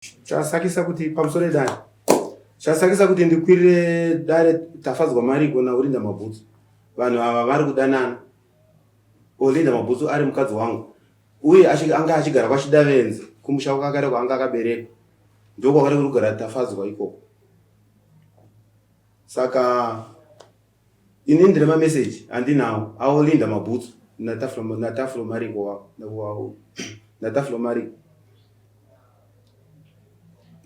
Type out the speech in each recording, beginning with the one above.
Chasakisa kuti pamusoro edare. Chasakisa kuti ndikwirire dare Tafadzwa Mariko naOlinda Mabhutsu. Vanhu ava vari kudanana. Olinda Mabhutsu ari mukadzi wangu uye anga achigara kwaChidavenze kumusha kwakare kwaanga akaberekwa. Ndokwakare kuri kugara Tafadzwa ikoko. Saka Ini ndine mameseji andinawo aOlinda Mabhutsu naTaflo Mariko naTaflo Mariko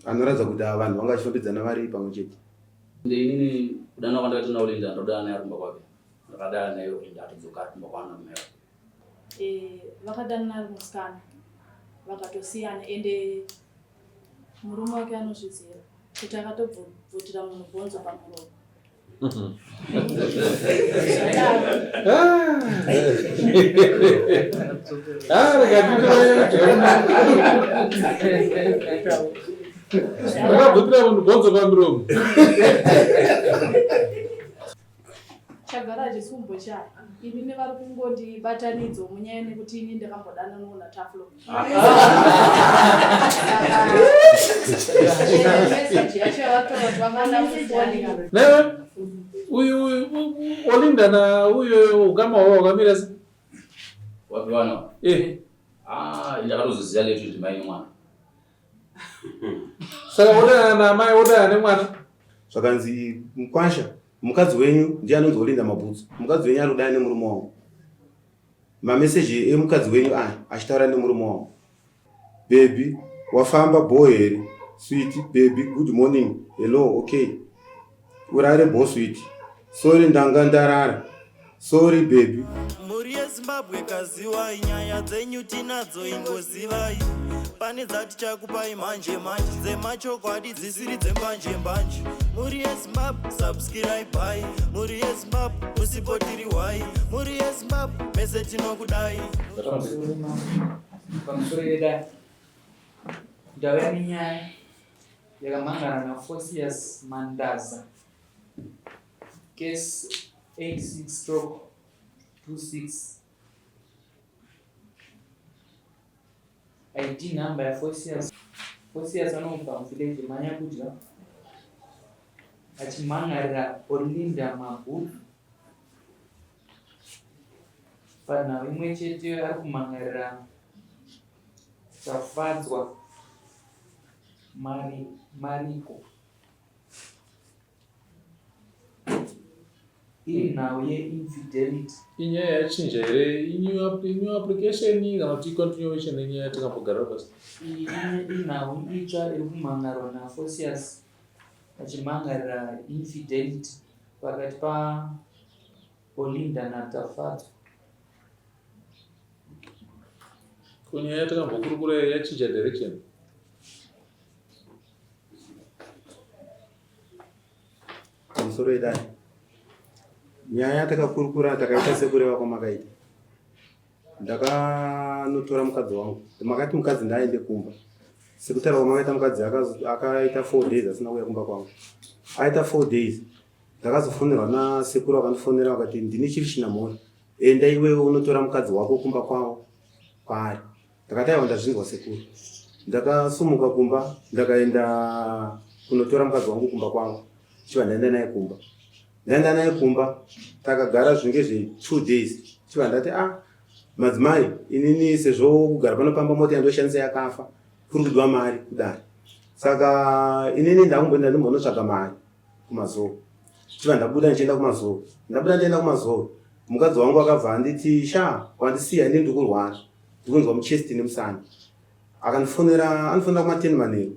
anoratidza kuti ava vanhu vanga vachifambidzana vari pamwe chete. Inini kudana kwandakaita naOlinda ndodana naye kumba kwake ndakadana naye Olinda atodzoka ari kumba kwaana mai vake. Eh, vakadanana ari musikana vakatosiyana ende murume wake anozviziva kuti akatobvutira munhu bhonzo pamuromo. Akabvutira munhu bhonzo pamuromo. Chagara hachisi kumbochaya. Inini vari kungondibatanidzo munyaya nekuti ini ndakambodananawo naTaflo. Newe uyu Olinda na uyu ukama hwavo hwakamira sei? Wapi wana? Eh. Ah, ndakatozoziva late kuti mai nemwana. Saka wodana namai wodana nemwana. Zvakanzi mkwasha mukadzi wenyu ndiye anonzi Olinda Mabhutsu. Mukadzi wenyu ari kudana nemurume wangu. Mameseji emukadzi wenyu aya achitaura nemurume wangu. Baby, wafamba bho here? Sweet, baby, good morning. Hello, okay. Urare bho sweet. Sorry ndanga ndarara. Sorry baby. Mhuri yeZimbabwe kaziwai nyaya dzenyu tinadzo ingozivai pane dzatichakupai manje manje dzemachokwadi dzisiri dzembanje mbanje mhuri yezimbabwe subscribe mhuri yezimbabwe musipo tiri hwai mhuri yezimbabwe mese tinokudai Pamusoro yedare ndauya nenyaya yakamhan'ara naFosius Mandaza case 86 stroke 26 ID number yaFosius Fosius anobva muvillage Manyakudya achimhan'arira Olinda Mabhutu Panhau imwe cheteyo ari kumhan'arira Tafadzwa Mariko. Iri nhau yeinfidelity. Inyaya yachinja here inew application kana kuti icontinuation yenyaya yatakambogara pasi? Iyi inhau itsva iri kumhan'arwa naFosius achimhan'arira infidelity pakati pa Olinda naTafadzwa. Ko nyaya yatakambokurukura yachinja direction? Pamusoro idai. Nyaya yatakakurukura takaita sekureva kwamakaita. Ndakanotora mukadzi wangu. Makati mukadzi ndaaende kumba. Sekutaura kwamakaita mukadzi akaita 4 days asina kuuya kumba kwangu. Aita 4 days. Ndakazofonerwa nasekuru vakandifonera vakati ndini Chief Chinamhora. Enda iwewe unotora mukadzi wako kumba kwavo kwaari. Ndakati aiwa ndazvinzwa sekuru. Ndakasumuka kumba ndakaenda kunotora mukadzi wangu kumba kwangu. Chiva ndaenda naye kumba. Ndaenda naye kumba takagara zvinge zve 2 days. Chiva ndati ah madzimai inini sezvo kugara pano pamba mota yandoshandisa yakafa kuri kudiwa mari kudare. Saka inini ndakumboenda ndimbonotsvaga mari. kumazowe chiva ndabuda ndichienda kumazowe ndabuda ndichienda kumazowe mukadzi wangu akabva anditi sha wandisiya ini ndikurwara ndikunzwa muchest nemusana akandifonera andifonera kuma 10 manheru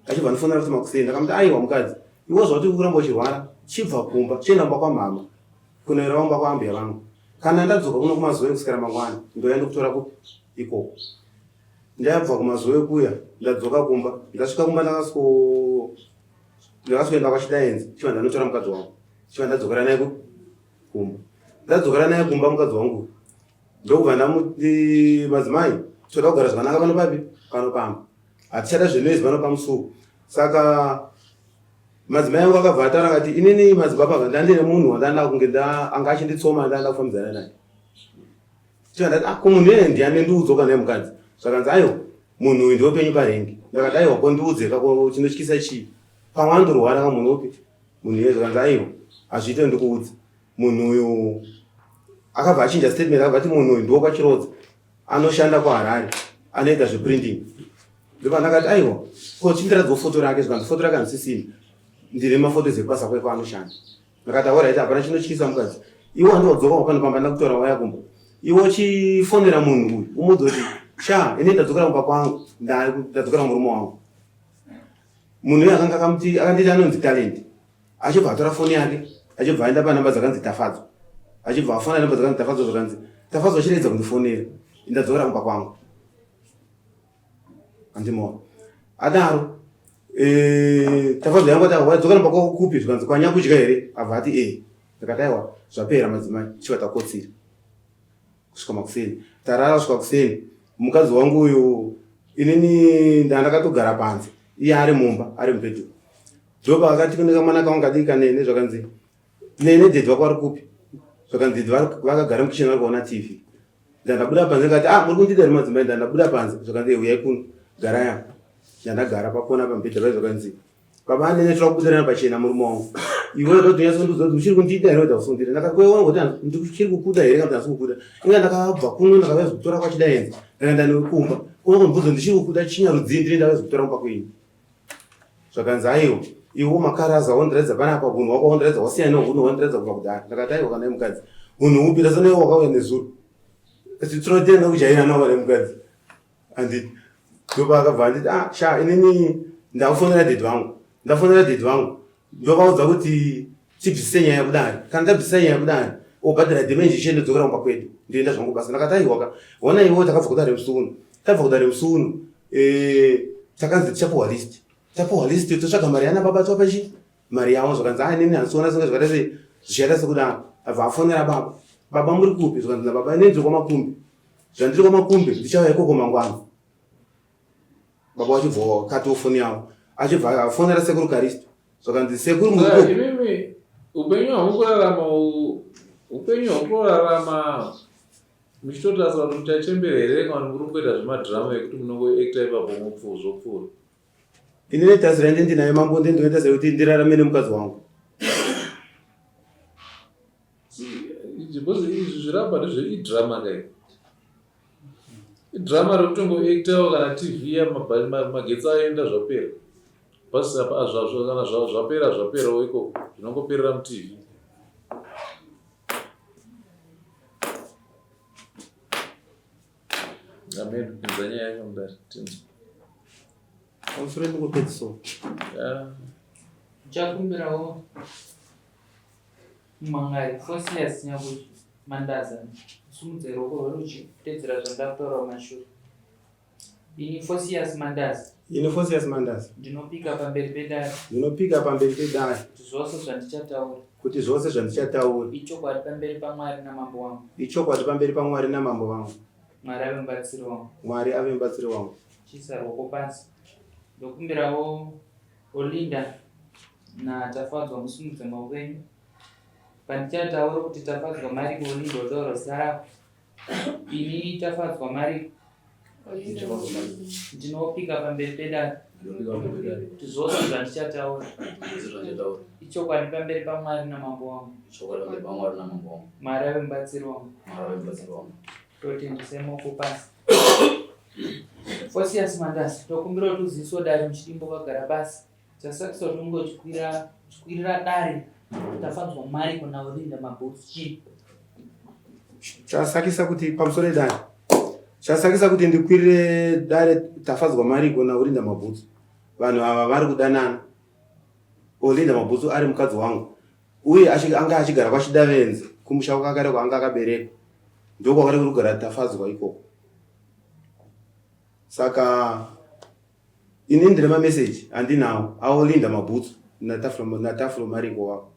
achibva andifonera kuti makuseni ndakamuti aiwa mukadzi iwe zvauti kuramba uchirwara chibva kumba chienda kumba kwamama kunoera kumba kwaambuya vangu kana ndadzoka kuno kumazowe kusvikira mangwana ndouya ndikutora kupi ikoko ndabva kumazowe kuya ndadzoka kumba ndasvika kumba ndakasiko Ndakazoenda kwaChidaenzi chiva ndanotora mukadzi wangu chiva ndadzokera naye kumba ndadzokera naye kumba mukadzi wangu ndokubva ndamuti madzimai toda kugara zvakanaka pano papi pano pamba hatichada zvenoise pano pamusuwo saka madzimai angu akabva ataura akati inini madzibaba ndandine munhu wandanda kunge anga achinditsoma ndanda kufambidzana naye chiva ndati ah, ko munhu iyeye ndiani ndiudzoka naye mukadzi zvakanzi aiwa. Munhu uyu ndewepenyu parengi. Ndakati aiwa ko ndiudze ka ko chinotyisa chii? Pamwe anondorwara ka munhu upi? Munhu iye zvikanzi aiwa hazviite ndikuudze. Munhu uyu akabva achinja statement akabva ati munhu uyu ndewekwachirodza anoshanda kuHarare anoita zveprinting. Ndopandakati aiwa ko chindiratidzawo foto rake zvikanzi foto rake handisisina ndine mafotos ekubasa kwake kwaanoshanda. Ndakati alright hapana chinotyisa mukadzi. Iwe wandodzoka pano pamba ndakutora waya kumba. Iwe uchifonera munhu uyu umuudze kuti sha ini ndadzokera kumba kwangu ndadzokera kumurume wangu. Munhu uyu akanga akamuti akanditi anonzi Talent. Achibva atora foni yake achibva aenda panhamba dzakanzi Tafadzwa. Achibva afona nhamba dzakanzi Tafadzwa zvakanzi Tafadzwa chiredza kundifonera. Ndadzokera kumba kwangu. Andimona. Adaro eh tafadzwa yangu ati wadzokera kumba kwako kupi zvikanzi kwanyakudya here abva ati eh ndikati aiwa zvapera madzimai chiva takotsira kusvika makuseni tarara kusvika kuseni mukadzi wangu uyu inini ndandakatogara panze iye ari mumba ari mubedroom ndopaakati kune kamwana kangu kadiki kanene zvakanzi nene dhedhi vako vari kupi zvakanzi dhedhi vakagara mukicheni vari kuona tv Ndandabuda panze ndikati ah muri kundida here madzimai ndandabuda panze zvakanzi huyai kuno garai apa ndandagara pakona pamubhedha pai zvakanzi baba anene toda kubudirana pachena murume wangu iwe unoda kuti unyatsondiudza kuti uchiri kundida here kuti hausondida ndakati kwewe kuti ndichiri kukuda here kana kuti handisi kukuda inga ndakabva kuno ndakauya zokutora kwachidaenza ndakaenda nekumba kuno kundibvunza ndichiri kukuda chinyarudzii ndini ndauya zokutora kumba kwenyu zvakanzi aiwa iwo makaraza wondiratidza panapa hunhu wako wondiratidza wasiyana nehunhu wandiratidza kubva kudhara ndakati aiwa kana mukadzi hunhu upi ndasana iwo wakauya nezuro tinotenda kujairana kana mukadzi anditi ndopaakabva anditi ah sha inini ndakufonera dhedhi vangu ndafonera dhedhi vangu ndovaudza kuti tibvisise nyaya kudare kana tabvisisa nyaya kudare obhadhara damage ichienda ndodzokera kumba kwedu ndoenda zvangu basa ndakati aiwaka hona iwo takabva kudare musi uno tabva kudare musi uno eh, takanzi tichapuhwa list tapuhwa list totsvaga mari yana baba topa chi mari yavo zvakanzi a inini handisiona senge zvakaita sei zvichaita sekudaro abva afonera baba baba muri kupi zvakanzi nababa inini ndiri kwamakumbi zvandiri kwamakumbi ndichauya ikoko mangwana baba vachibva wakatiwo foni yavo achibva afonera sekuru karisto zvakanzi sekuru muri imimi upenyu hwamukurarama upenyu hwamukurarama muchitotarisa kuti muchachembera here kana muri kungoita zvemadhirama ekuti munongoekta ipapo mopfuu zvopfuura ini netasira ndi ndinaye mambo ndi ndinoita sekuti ndirarame nemukadzi wangu because izvi zviramba ndezveidhirama kai Idrama rekutongoactawo kana TV magetsi aenda zvapera. Basi apa kana zvapera zvaperawo ikoko zvinongoperera muTV. Amen. Pinza nyaya yacho mudare tinzwe. Pamusoro ndingopedzisawo. Yeah. Ndichakumbirawo Mumangari Fosias Nyakuchi Mandaza Sumudze ruoko rwerudyi kutedzera zvandakutaura kumashure. Ini Fosias Mandaza. Ini Fosias Mandaza. Ndinopika pamberi pedare. Ndinopika pamberi pedare. Kuti zvose zvandichataura. Kuti zvose zvandichataura. Ichokwadi pamberi paMwari namambo wangu. Ichokwadi pamberi paMwari namambo vangu. Mwari ave mubatsiri wangu. Mwari ave mubatsiri wangu. Chiisa ruoko pasi. Ndokumbirawo Olinda naTafadzwa musimudze maoko enyu. Pandichataura kuti Tafadzwa Mariko Olinda wotaura zita rako. Ini Tafadzwa Mariko ndinopika pamberi pedare kuti zvose zvandichataura ichokwadi pamberi paMwari namambo wangu. Mwari ave mubatsiri wangu. Totendise maoko pasi. Fosias Mandasi, tokumbira kuti uziviswe dare muchidimbo kagara pasi. Chasakisa kuti unge uchikwira uchikwirira dare Tafadzwa Mariko naOlinda Mabhutsu chii? Chasakisa kuti pamusoro edare. Chasakisa kuti ndikwirire dare Tafadzwa Mariko naOlinda Mabhutsu. Vanhu ava vari kudanana. Olinda Mabhutsu ari mukadzi wangu uye anga achigara kwaChidavenze kumusha kwakare kwaanga akaberekwa. Ndokwakare kuri kugara Tafadzwa ikoko. Saka ini ndine mameseji andinawo aolinda mabhutsu nataflo mariko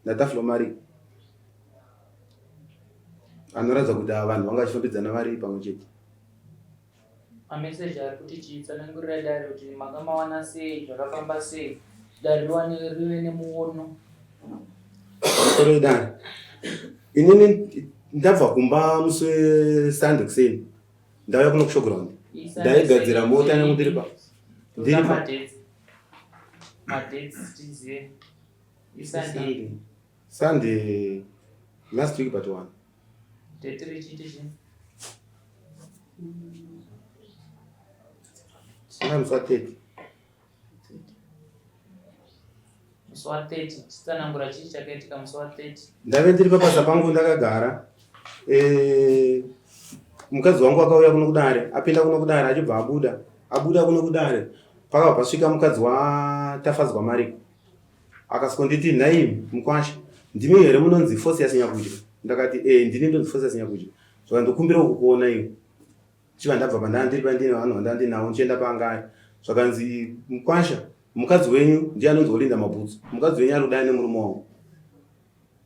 nataflo mariko anoratidza kuti ava vanhu vanga vachifambidzana vari pamwe chete. Mameseji ari kuti chii? Tsanangurirai dare kuti makamawana sei, zvakafamba sei, dare riwane rive nemuono. Pamusoro edare, inini ndabva kumba musi weSunday kuseni ndauya kuno kushowground. Ndaigadzira mota yangu ndiri pa ndiri pa madates tizive. Isunday. Sunday last week but one. Date richiti chii? Sanga musi wa 30. Musi wa 30 chitsanangura chii chakaitika musi wa 30? Ndave ndiri pabasa pangu ndakagara. Eh, mukadzi wangu akauya kuno kudare, apinda kuno kudare achibva abuda. Abuda kuno kudare. Pakabva pasvika mukadzi waTafadzwa Mariko. Akasvikonditi nhai mukwasha ndimi here munonzi Fosias Nyakudya? Ndakati eh ndini ndonzi Fosias Nyakudya. Zvaka ndokumbirawo kukuona iwe. Chiva ndabva pandanga ndiri pandine vanhu vandanga ndinavo ndichienda paanga ari. Zvakanzi mukwasha mukadzi wenyu ndiye anonzi Olinda Mabhutsu. Mukadzi wenyu ari kudana nemurume wangu.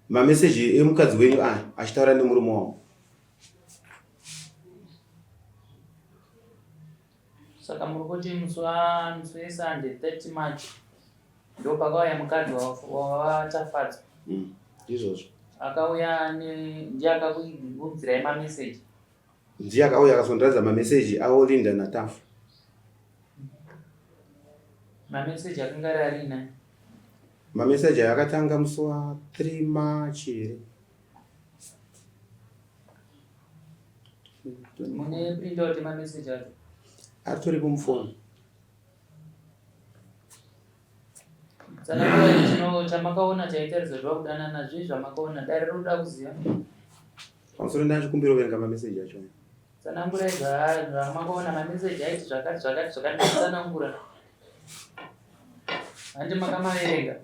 Mameseji emukadzi wenyu aya achitaura nemurume wangu. Saka muri kuti musi wa musi weSunday 30 March ndopakauya mukadzi waTafadzwa. Mm, ndizvozvo. Akauya ndiye akakuunzirai mameseji. Ndiye akauya akazondiratidza mameseji aOlinda naTafu. Mameseji akanga ari arinani. Mameseji ayo akatanga musi wa 3 March here? Mune printout yemameseji acho? Atoripo mufoni. Tsanangurai chino chamakaona chaitaridza kuti vakudanana zvii zvamakaona dare rinoda kuziva. Pamusoro ndachikumbira kuverenga mameseji acho. Tsanangurai zvamakaona mameseji aiti zvakati zvakati zvakati tsanangura. Handi makamaverenga.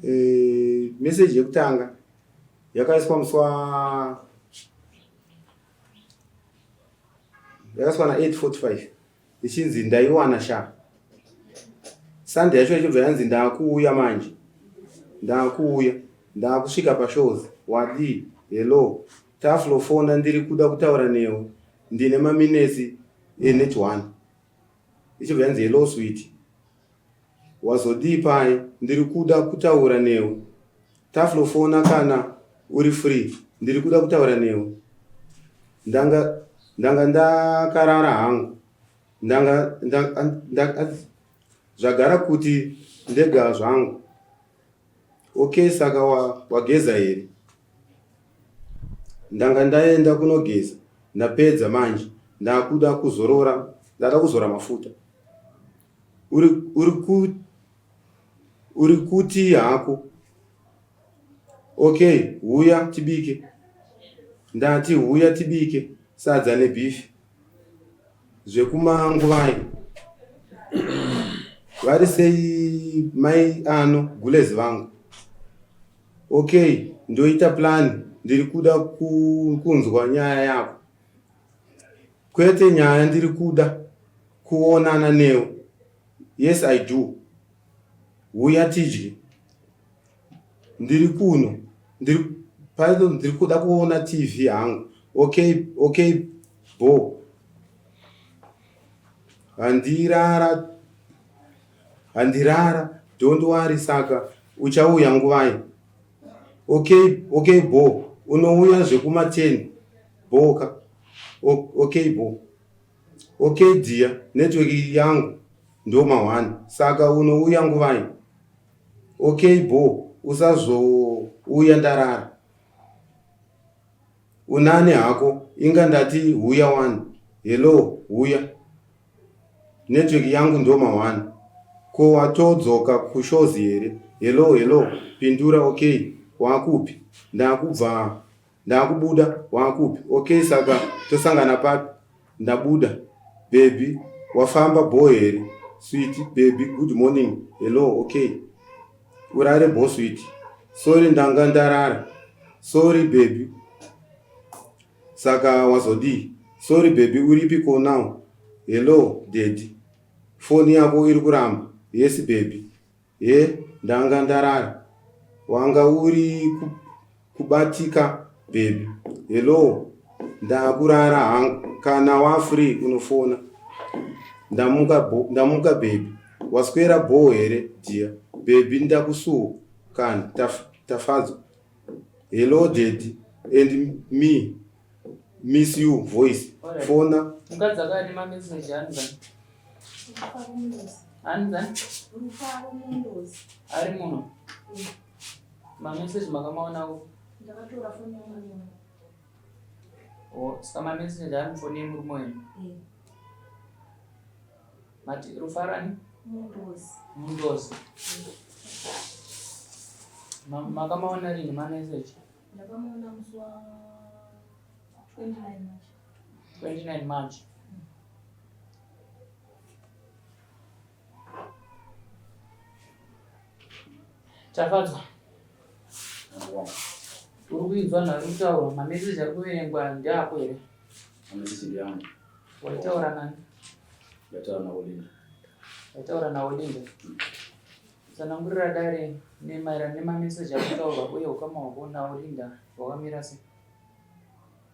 Eh, message yekutanga yakaiswa musi wa yakaiswa na 8:45 ichinzi ndaiwana sha Sunday yacho ichibva yanzi ndakuuya manje ndakuuya ndakusvika pashows wadii hello Taflo fona ndiri kuda kutaura newe ndine maminetsi enet one ichibva yanzi hello sweet Wazodii paye ndiri kuda kutaura newe. Taflo fona kana uri free ndiri kuda kutaura newe. Ndanga ndanga ndakarara hangu. Ndanga nda, zvagara kuti ndega zvangu. Okay saka wa, wageza here? Ndanga ndaenda kunogeza ndapedza manje ndakuda kuzorora ndada kuzora mafuta. Uri, uri, ku, uri kutii hako? Okay, huya tibike. Ndati huya tibike sadza nebeef. Zvekumanguvai. Vari sei mai ano gulez vangu? Okay, ndoita plan ndiri kuda kunzwa nyaya yako. Kwete nyaya ndiri kuda kuonana newe. Yes I do. Huya tidye. Ndiri kuno. Ndiri paito ndiri kuda kuona TV hangu. Okay, okay bho. Handirara handirara don't worry saka uchauya nguvai? Okay, okay bho. Unouya zvekuma 10 bho ka. Okay bho. Okay dear, network yangu ndoma one saka unouya nguvai? Okay bho, usazouya ndarara. Unani hako, inga ndati huya wani. Hello, huya. Network yangu ndoma one. Ko watodzoka kushows here? Hello, hello, pindura okay, wakupi? Ndakubva Ndakubuda wakupi? Okay saka tosangana papi? Ndabuda baby wafamba bho here? Sweet baby good morning hello okay urare bho sweet sorry ndanga ndarara sorry baby saka wazodii sorry baby uripi ko now hello daddy foni yako iri kuramba yes baby He ndanga ndarara. Wanga uri kubatika baby. Hello ndakurara hangu kana wafree unofona. Ndamuka, ndamuka baby. Waswera bhoo here dear? Baby ndakusuwa kani Tafadzwa. Hello daddy and me miss you voice. Fona. Mukadzi akauya nemameseji anzani? Anzani? Rufaro Mundozi. Ari muno. Mameseji makamaona ku? Ndakatora foni yamwana wangu. Oh, saka mameseji ari mufoni yemurume wenyu? Eh. Mati Rufaro ani? Mundozi. Mundozi. Makamaona rini mameseji? Ndakamaona musi wa 29 March. 29 March. Tafadzwa. Uri kuinzwa nhau iri kutaurwa mameseji ari kuverengwa ndeako here? Mameseji ndeangu. Waitaura nani? Ndaitaura naOlinda. Waitaura naOlinda. Tsanangurira dare nemaererano nemameseji ari kutaurwa uye ukama hwako naOlinda hwakamira sei?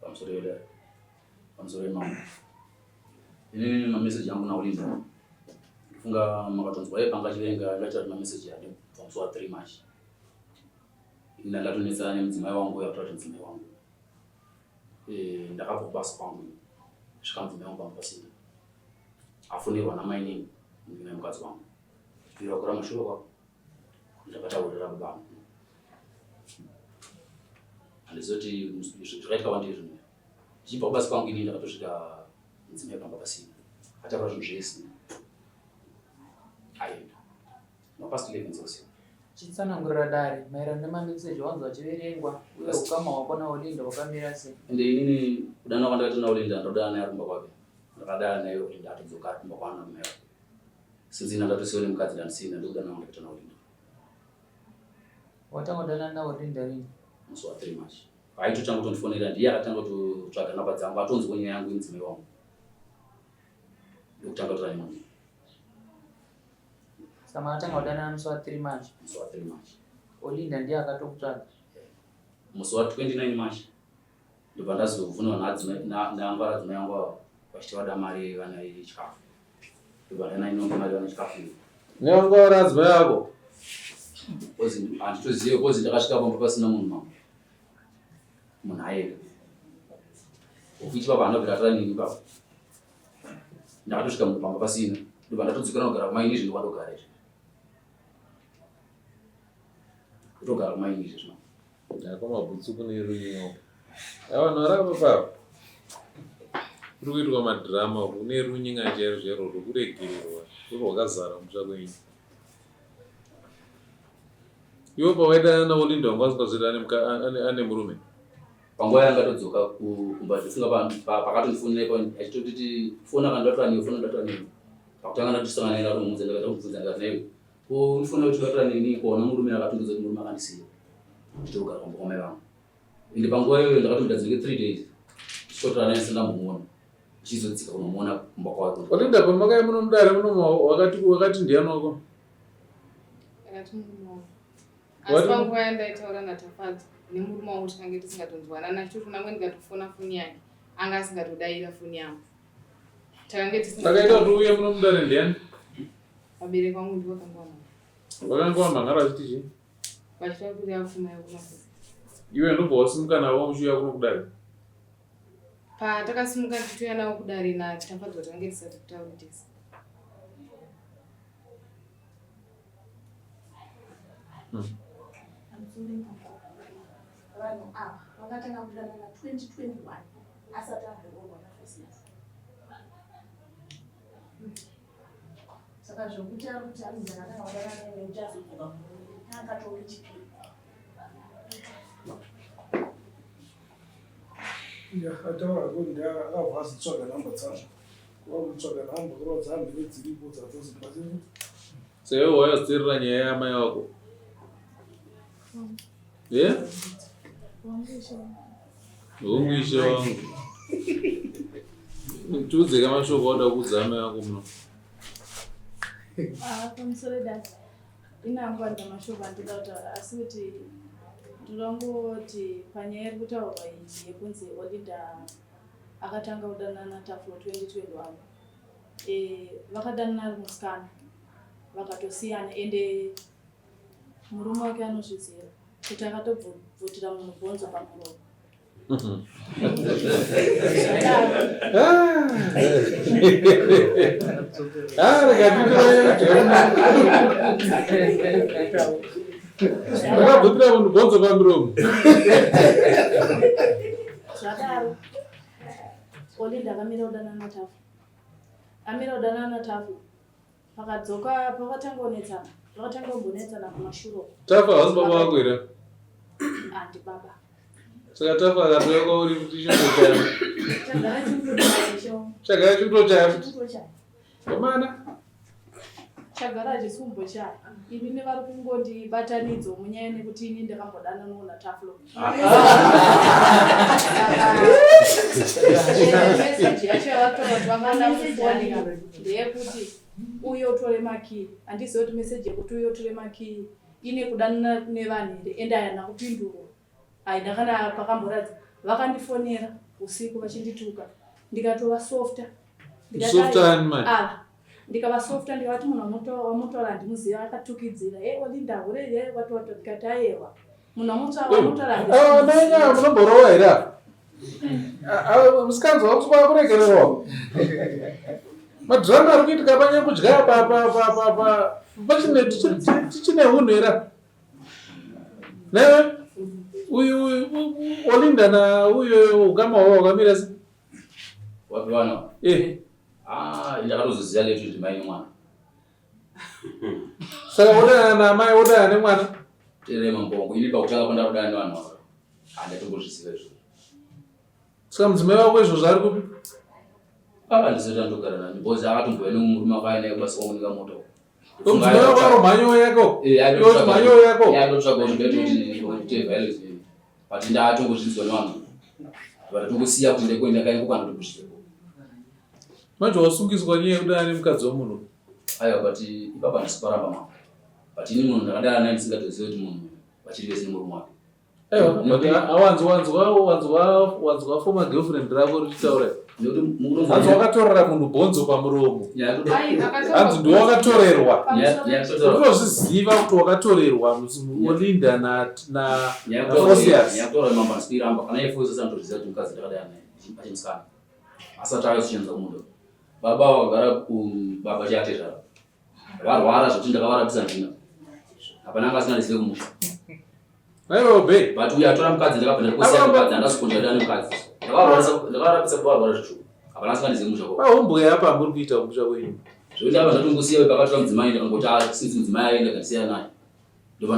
Pamusoro yedare. Pamusoro yemambo. Inini mameseji angu naOlinda. Ndofunga makatonzwa iye panga achiverenga ndaita kuti mameseji ade kubva musi wa 3 March. Ini ndatonetsana nemudzimai wangu uya kutaura kuti mudzimai wangu. Eh, ndakabva kubasa kwangu svika mudzimai wangu panga pasina. Afonerwa namainini mudzimai mukadzi wangu. Bvira kura mashure kwako. Ndakataurira baba vangu. Handizoti zvakaitika kwandiri zvinhu. Ndichibva kubasa kwangu ini ndakatosvika mudzimai panga pasina. Ataura zvinhu zvese. Aenda. Mapast 11 dzeusiku. Chitsanangurira dare maererano nemameseji awanzwa achiverengwa uye ukama hwako naOlinda hwakamira sei. Ende inini kudanwa kwandakaita naOlinda ndodana naye ari kumba kwake. Ndakadana naye Olinda atodzoka ari kumba kwaana mai vake. Since ini ndatosiwa nemukadzi ndandisina ndokudana kwandakaita naOlinda. Watanga kudanana naOlinda rini? Musi wa 3 March. Aitotanga kutondifonera ndiye akatanga kutotsvaga namba dzangu atonzwa nyaya yangu yemudzimai wangu. Ndokutanga kutora nemunhu. Saka makatanga kudanana musi wa 3 March. Musi wa 3 March. Olinda ndiye akatokutsvaga. Musi wa 29 March ndobva ndazovhunwa naangwara adzimai angu ava vachiti vada mari vana yechikafu. Ndobva ndanainonga mari vana chikafu iyo. Neangwara adzimai ako? Kozi handitozive kozi ndakasvika pamba pasina munhu mambo. Munhu aenda. Ukuti baba anobvira atora nini baba. Ndakatosvika munhu pamba pasina. Ndobva ndatodzokera nogara kumaini izvi ndokwandogara izvi. Kutogara kumaini izvi zvino. Ndako mabhutsu kune runyo. Ava vanhu vari apa papa. Kuri kuitwa madhirama uku kune runyinga chairo chairo rwekuregererwa ruri rwakazara kumusha kwenyu. Iwe pawaidana naOlinda wanga usingazoti ane murume? Panguva yanga todzoka kumba ndifunga pakatondifonera ipapo achitotiti fona kana ndatora newe fona ndatora newe. Pakutanga ndatosangana naye ndatomubvunza ndakati ndakubvunza ndikati naiwe ko undifonera kuti ndatora neni ko hauna murume akatondiudza kuti murume akandisiya ndichitogara kumba kwamai vangu. Ende panguva iyoyo ndakatomboita dzinenge 3 days ndichitotora naye ndisina ndambomuona ndichizodzika kunomuona kumba kwake. Olinda pamakauya muno mudare muno wakati wakati ndiani wako? Ndakati murume wangu. Asi panguva yandaitaura naTafadzwa nemurume wangu tikange tisingatonzwanana achitoti kunangwe ndikatofona foni yake anga asingatodaira foni yangu. Takange tisinga Takaita kuti uuye muno mudare ndiani? Vabereki vangu ndivo vakanga vamhangara. Vakanga vamhangara vachiti chii? Vachida kuti apfuma yekumafuza. Iwe ndobva wasimuka navo muchiuya kuno kudare? Patakasimuka tichitouya navo kudare naTafadzwa takange tisati kutaura tese. Vanhu ava vakatanga kudanana 2021 asati amboroorwa naFosias. Saka zvekuti ari kuti anzi ndakatanga kudanana naye nekuti azodzoka murume akatove chipiri. Ataura kuti akabva azotsvaga nhamba dzangu kuva kutsvaga nhamba kureva dzambere dziripo dzatozimbasei Saiwe waizoteerera nyaya yamai vako? Yeah? Hongu ishe wangu. Tiudzeka mashoko auda kuudza amai vako muno. Ah, pamusoro dati inangu andina mashoko andinoda kutaura asi kuti ndoda kungoti panyaya iri kutaurwa iyi yekunzi Olinda akatanga kudanana naTaflo 2021 eh, vakadanana ari musikana. Vakatosiyana ende murume wake anozviziva kuti akatobvutira munhu bhonzo pamuromo. Akabvutira munhu bhonzo pamuromo. Zvadaro Olinda akamira kudanana naTafu. Amira kudanana naTafu pakadzoka pakatanga kunetsana zvakatanga kumbonetsana kumashure uko. Tafu havasi baba vako here? Handi baba. Saka Tafu akatouya kwauri kuti chimbochaya. Chagara chikutochaya cho. Chagara chikutochaya futi. Chikutochaya. Komana. Chagara hachisi kumbochaya. Inini vari kungondibatanidzo munyaya nekuti ini ndakambodananawo naTaflo. Message yacho yavatora kuti vangada kufonera ndeyekuti uye utore makii. Handizivi kuti message yekuti uye utore makii ine kudanana nevanhu here ende haina kupindurwa. Haina kana pakamboratidza. Vakandifonera usiku vachindituka ndikatovasofta. Softa ani manje? Ava. Ndikavasofta ndikavati munhu wamutora handimuziva akatukidzira. Hey Olinda hure here wati wati ndikati ayewa. Munhu wamutora ah, nanya munomborowa here apa? Ah, ah, musikanzwa wakuti kuregererwa. Madhirama ari kuitika panyakudya apa apa apa apa pachine tichine hunhu here? Newe uyu Olinda na uyu ukama hwavo hwakamira sei? Wapi vana? Eh. Ah, ndakatozoziva late kuti mai nemwana. Saka wodana namai wodana nemwana? Tere mambo wangu, ini pakutanga pandakudana nevanhu ava. Handatombozviziva izvozvo. Saka mudzimai wako izvozvo ari kupi? Ah, ndisati andogara nani because akatombouya nemurume akauya naye kubasa kwangu nekamoto. Mudzimai wako ari mhanyo yako? Eh, Iwe mhanyo yako? Aitotsvaga kuti ndaitoti kuti violence but ndatongozvinzwa nevanhu. Vatongosiya kuti ndekuenda kaiko kana kuti kusvika. Manje wasungiswa nyaya yekudana nemukadzi wemunhu. Aiwa but ipapa handisi kuparamba mama. But ini munhu ndakadana naye ndisingatozivi kuti munhu vachiri vese nemurume wake. Wanzwa former girlfriend rako richitaura hanzi wakatorera munhu bhonzo pamuromo hanzi ndiwe wakatorerwa unotozviziva kuti wakatorerwa Olinda naFosius baba vakagara baba chatezvara varwara zvekuti ndakavarapisa ndina hapana anga asingandizive kumusha Aiwa be. But uyo atora mukadzi ndakabva ndakusiya mukadzi handasi kukonja ndane mukadzi. Ndakavarapisa kuvarwara zvishuwa. Hapana asingandizive kumusha kwavo. Pahombwe apa muri kuita kumusha kwenyu. Zvekuti apa zvatongosiya pakatora mudzimai ndakangoti ah since mudzimai aenda ndasiyana naye. Ndobva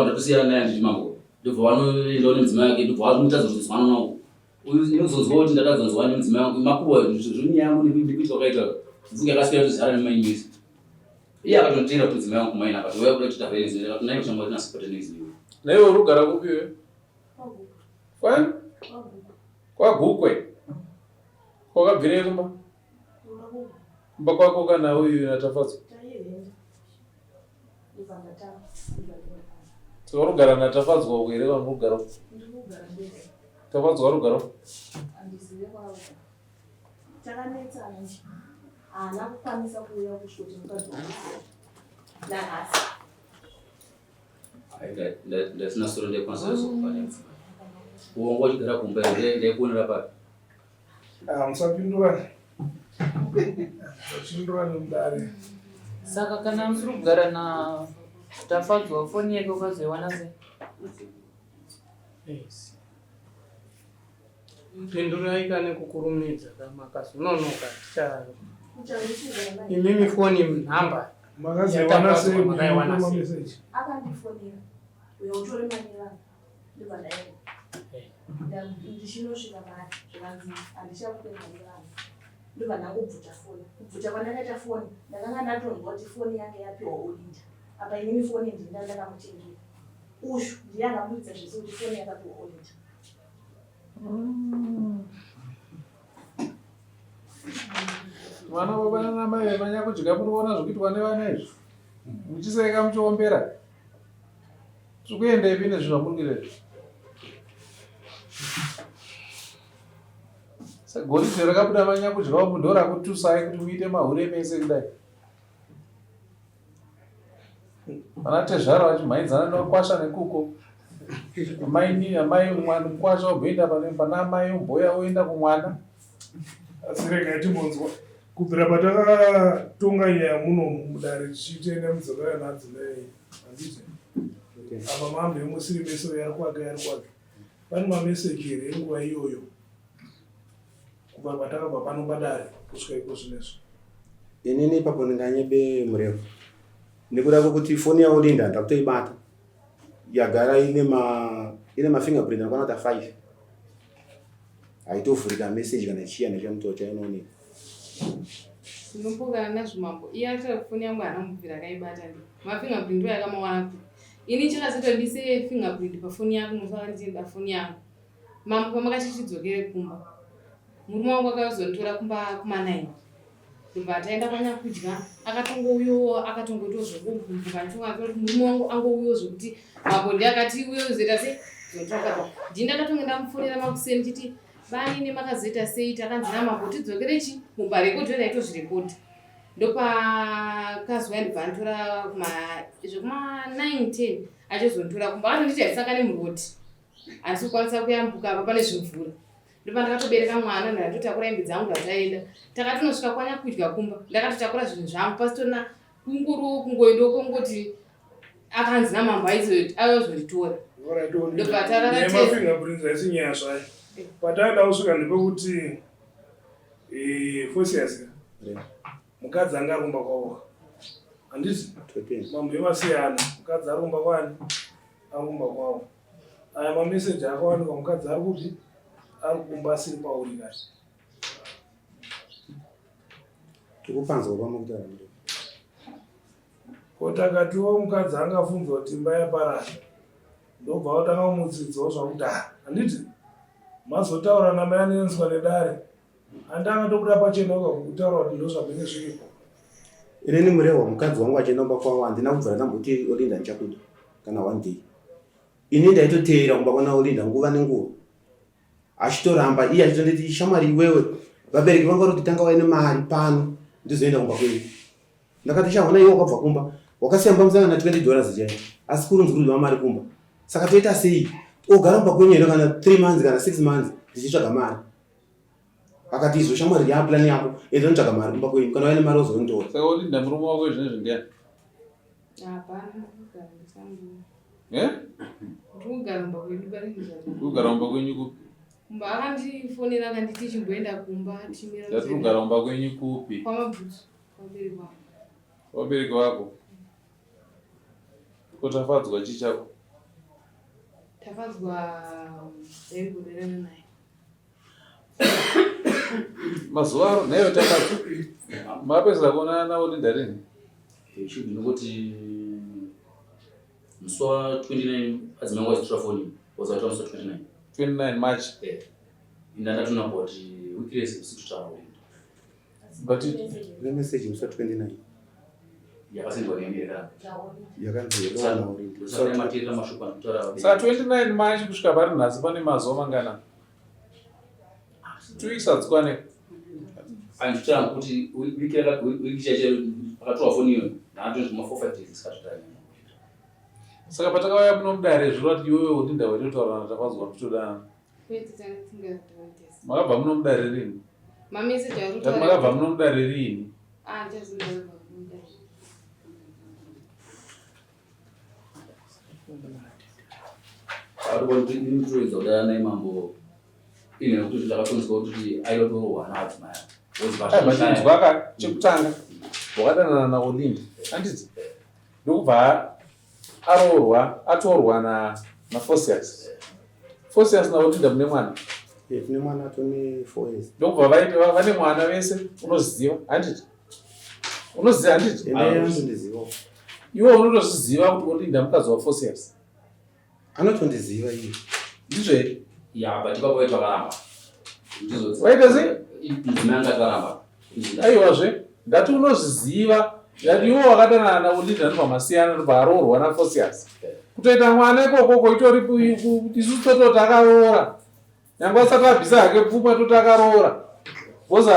ndatosiyana naye nditi mambo. Ndobva vanoendawo nemudzimai wake ndobva vanotadza kuzonzwana navo. Unozonzwa kuti ndatadzonzwa nemudzimai wangu makuwa zvonyaya yangu nekuita kwakaita mfunge akaswera tozara nemainesi. Iye akatonditenda kuti mudzimai wangu kumaina akati uya kuda kuita violence ndakati naye kushamba kuti nasipota noise iwe. Naiwe uri kugara kupi iwe? Kwani? KwaGukwe. Kwakabvirei kumba? Kumba kwako kana uyu naTafadzwa? Saka uri kugara naTafadzwa uko here kana uri kugara uko? Tafadzwa uri kugara uko? Takanetsana nje. Haana kukwanisa kuuya kusvika kuti mukadzi wangu nanhasi. Ndasina soro ndaikwanisa kuzokufanya. Uongo wachigara kumba ndaikuonera papi? Ah, musapindurane. Musapindurane mudare. Saka kana musiri kugara na Tafadzwa foni yake ukazoiwana sei? Yes. Pindurai kane kukurumidza kamakazononoka ticha imimi foni nhamba Makazoiwana sei makaiwana sei? mameseji? Akandifonera. Uya utore mari yevanhu. Ndobva ndaenda. Ndichinosvika paari zvikanzi handichakupe mari yevanhu. Ndobva ndangobvuta foni. Kubvuta kwandakaita foni ndakanga ndatonzwa kuti foni yange yapiwa Olinda. Apa inini foni ndini ndandakamutengera. Uyu ndiye akaburitsa zvese kuti foni yakapiwa Olinda. Mwana baba nana mai vanyakudya muri kuona zvikuitwa nevana izvi muchiseka muchiombera tiri kuendepi nezvinhu zvamuri kuita izvi goridhe rakabuda manyakudya umu ndorakutusai kuti muite mahure mese kudai. Vana tezvara vachimhanyidzana nekwasha nekuko. Amai amai mwana mukwasha omboenda pane pana amai omboya oenda kumwana. Asi regai timbonzwa kubvira patakatonga nyaya muno mudare tichitenda mudzokera nadzo nei handiti apa mambe musiri meso yari kwake yari kwake pane mameseji here enguva iyoyo kubva patakabva pano padare kusvika iko zvinezvi Inini ipapo ndinganyebe murefu nekuda kwekuti foni yaOlinda ndakutoibata yagara ine ma ine mafingerprint anokwana kuita 5 haitovhurika message kana chiya nechamuto chainooneka. Ndinopokana nazvo mambo. Iye atira foni yangu haana kumbobvira akaibata ndi. Mafingerprint ndo yakamawana kupi. Ini chakazoita ndise fingerprint pafoni yako musi wakanditi nda foni yangu. Mambo pamakati tidzokere kumba. Murume wangu akazonditora kumba kuma 9. Ndobva taenda kwanyakudya akatongouyawo akatongoitawo zvekugumbuka ndichonga murume wangu angouyawo zvekuti mambo ndiye akati uye uzoita sei zonditora ndini ndakatonge ndamufonera makuseni ndichiti Banini makazoita sei takanzi namambo tidzokere chi mumba rekodhi raitozvirekodha ndopakazouya ndobva anditora kuma zvekuma 9 10 achizonditora kumba akatonditi hatisangane muroad handisi kukwanisa kuyambuka apa pane zvimvura ndopandakatobereka mwana ndatotakura hembe dzangu ndataenda takatonosvika kwanyakudya kumba ndakatotakura zvinhu zvangu pasitorina kunguru kungoendawo kongoti akanzi namambo aizonditora ndobva tarara mafingerprints haisi nyaya zvayo pataida kusvika ndepekuti eh, fosias mukadzi anga arumba kwavo handiti mambo evasiyana mukadzi arumba kwani arumba kwavo aya mameseji akawanikwa mukadzi ari kupi ari kumba asiri pauri kati tikupanzwa pamukutaura Ko takatiwo mukadzi angafunzwa kuti imba yaparara ndobva watanga kumutsidzwa zvakudhara handiti mazotaura namai anenzwa nedare handi akatobuda pachena uka kutaura kuti ndozvamene zviripo. Inini Murehwa mukadzi wangu achienda kumba kwavo handina kubvira ndamboti Olinda ndichakuda kana one day. Ini ndaitoteera kumba kwana Olinda nguva nenguva achitoramba iye achitonditi shamwari iwewe vabereki vangu vari kuti tanga waine mari pano ndizoenda kumba kwenyu. Ndakati sha hona iwe wakabva kumba wakasiya mumba musina kana 20 dollars chaiyo asi kurunzi kuri kudiwa mari kumba saka toita sei ogara mumba kwenyu here kana 3 months kana 6 months ndichitsvaga mari akati izvo shamwari yaaplan yako enda unotsvaga mari kumba kwenyu kana waine mari ozonditora saka ulinda murume wako izvinezvi ndiani Hapana, ndikugara ndisangu. Eh? Ndikugara kumba kwedu pari Kugara kumba kwenyu kupi? Kumba akandifonera akanditi chimboenda kumba tichimira. Ndati kugara kumba kwenyu kupi? Kwamabhutsu. Vabereki vangu. Vabereki vako. Ko Tafadzwa chii chako? Tafadzwa ndaimbodanana naye. Mazuva ano naiwe Tafadzwa. Mapedzisa kuonana navo Linda rini? Shubi nokuti musi wa 29 adzimai wangu achitora foni wazatora musi wa 29. 29 March. Eh. Inda ndatona kuti wiki rese usitotaura. But ne message musi wa 29 yakasendwa neni here yakanzi hello naOlinda. Usati mateerera mashoko anotaura saka 29 March kusvika pari nhasi pane mazuva mangana? Two weeks hadzikwane. Anditaura kuti wiki wiki chaicho pakatorwa foni iyoyo ndaatozvima 4 5 days ndisati Saka patakauya muno mudare zvoreva kuti iwewe Olinda waitotaura naTafadzwa muchitodanana. Kwete tanga tisingatauri tese. Makabva muno mudare rini? Mameseji ari Ndati kutaura. makabva muno mudare rini? Ah, ndichazoda kubva mudare. Ndinotoedza kudana naye mambo ine nekuti ndakatonzwa kuti aitorohwa naadzimai. Vachinzwa ka chekutanga wakadanana naOlinda handiti ndokubva aroorwa atorwa na naFosius Fosius naOlinda mune mwana Eh, tine mwana atone 4 years. ndokubva vaita vane mwana vese unoziva handiti unoziva handiti Ende anondiziva. iwe unotozviziva kuti Olinda mukadzi waFosius Anotondiziva iye. ndizvo here Ya, but ipapo vaiti vakaramba. Ndizvo. Waita sei? Mudzimai anga akaramba. Aiwazve ndati unozviziva ndati iwe wakadanana naOlinda ndobva masiyana ndobva aroorwa naFosius kutoita mwana ikokoko itori isusu tototi akaroora nyangwe asati abvisa hake pfuma toti akaroora because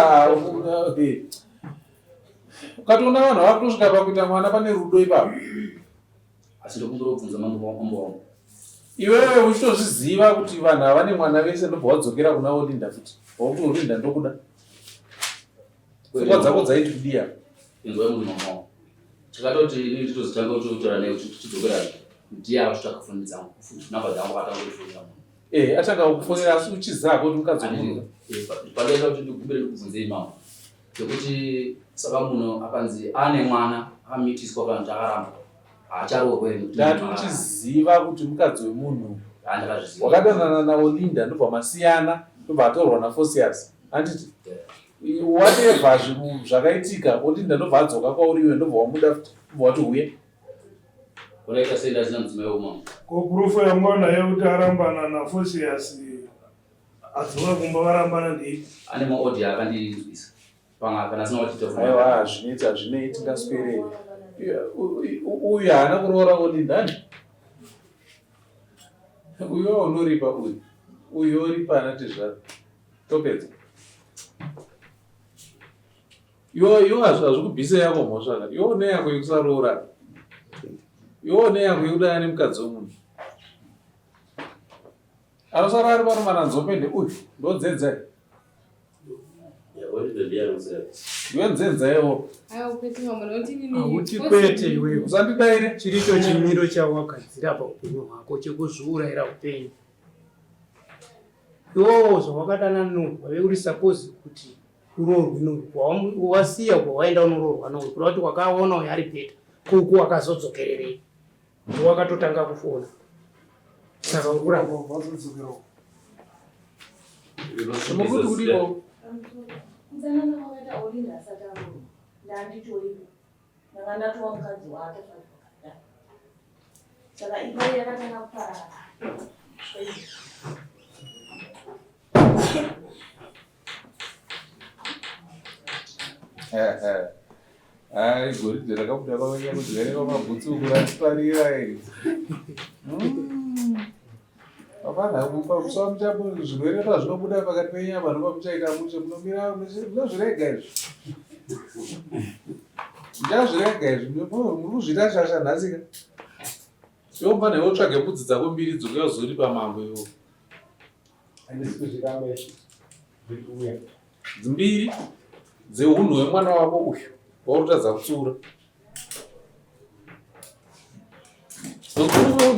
ukatoona vanhu vakutosvika pakuita mwana pane rudo ipapo. Asi ndokumbira kubvunza mambo mambo wangu. Iwewe uchitozviziva kuti vanhu ava vane mwana vese ndobva wadzokera kuna Olinda futi. Wakuti Olinda ndokuda. Pfungwa dzako dzaiti kudii apa? Inzwai muri mama wangu. Chakatoti ini nditozotanga kutotaura naye kuti tidzokera ndiye akatotsvaka foni dzangu. Namba dzangu akatanga kufonera munhu. Eh, atanga kukufonera asi uchiziva kuti mukadzi wemunhu. Eh, pandaita kuti ndikumbire ndikubvunzei mambo. Zvekuti saka munhu akanzi ane mwana akamitiswa kana kuti akaramba haacharoorwa here nekuti Ndati munhu akaramba. uchiziva kuti mukadzi wemunhu Ah, ndakazviziva. wakadanana naOlinda ndobva masiyana ndobva atorwa naFosius handiti whatever zvakaitika Olinda ndobva adzoka kwauri iwe ndobva wamuda futi ndobva wati huye Unoita sei ndasina mudzimai wekumama? Ko proof yamwana yekuti arambana naFosius adzoka kumba varambana ndeipi? Ane maaudio akandinzwisa. Panga kana asina kuchita Aiwa hazvinetsi hazvinei tingaswere. Uyu haana kuroora Olinda ani? Uyo unoripa uyu. Uyu oripa ana tezvara. Topedza. Iwo iwo hazvikubvise yako mhosva ka. Iwo une yako yekusaroora. Iwo une yako yekudana nemukadzi wemunhu. Anosara ari pano mananzombe ndeuyu ndonzenza iyi. Ndiwe nzenza iwo. Hauti kwete iwewe. Usandidaire. Chiricho chimiro chawagadzira paupenyu hwako chekuzviurayira upenyu. Iwowo zvawakadanana nouyu wave uri suppose kuti uroorwe nouyu. Wasiya kwawaenda unoroorwa nouyu kureva kuti wakaona uyu ari better. Kuku wakazodzokererei? Wakatotanga kufona saka uri kuramba Mukuti kudiko? Kudanana kwakaita Olinda asati aroorwa ndanditoripo ndanga ndatova mukadzi wake zvakadai saka imba yakatanga kuparara. Hai, goridhe rakabuda pamenya kudya pamabhutsu uku ratiparira iri. Hapana kusa muchapo zvirwere pazvinobuda pakati penyama ndopamuchaita mushe munomira munozvirega izvi. Muchazvirega izvi muri kuzviita shasha nhasi ka. Iwe mfana iwe utsvage mbudzi dzako mbiri dzokuya uzoripa mambo iwe. Handisi kuzviramba izvi zviri kuuya. Mbiri dzehunhu hwemwana wako uyu wauri kutadza kutsiura.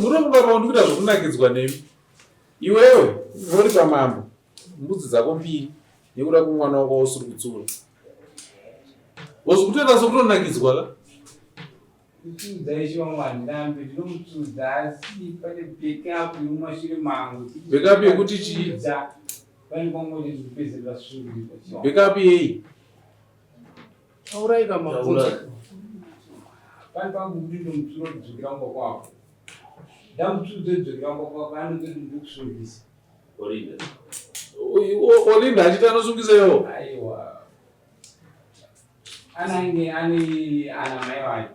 Munofunga kuti ndikuita zvekunakidzwa nemi. Iwewe unoripa mambo mbudzi dzako mbiri nekuda kwemwana wako wausiri kutsiura. Wozikutoita sekutonakidzwa ka? Kutsudza ishe wangu handirambe ndinomutsudza asi pane backup yemumashure mangu. Backup yekuti chii? Pane pamwe ndikupedzera ndasungirwa. Backup yei? Taurai kamabvunzo. Pane pangu kuti ndomutsura kudzokera kumba kwako. Ndamutsudza kudzokera kumba kwako anototi ndokusungisa. Olinda. Olinda achiti anosungisa iwo? Aiwa. Anange ane ana mai vake